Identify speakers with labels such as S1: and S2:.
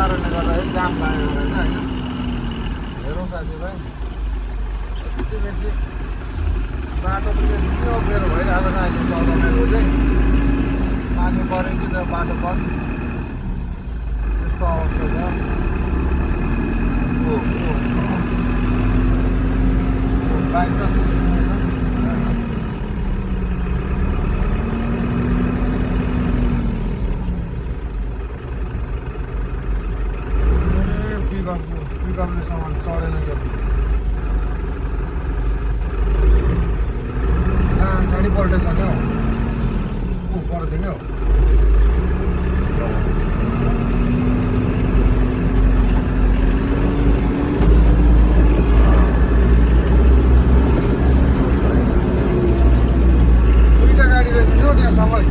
S1: कारणले गर्दाखेरि जाम लागेको रहेछ होइन। हेरौँ साथीभाइ, यति बेसी बाटो पनि के अप्ठ्यारो भइरहेको छ अहिले 14 माइलको चाहिँ। पानी पऱ्यो कि त बाटो बन्द, त्यस्तो अवस्था छ। बाइक त सुत्नु छ। पिकअपले सामान चढेन क्या गाडी पल्टेछ क्या हौ पर्थ्यो क्या हौ। दुईवटा गाडी रहेछ क्या त्यहाँ सँगै।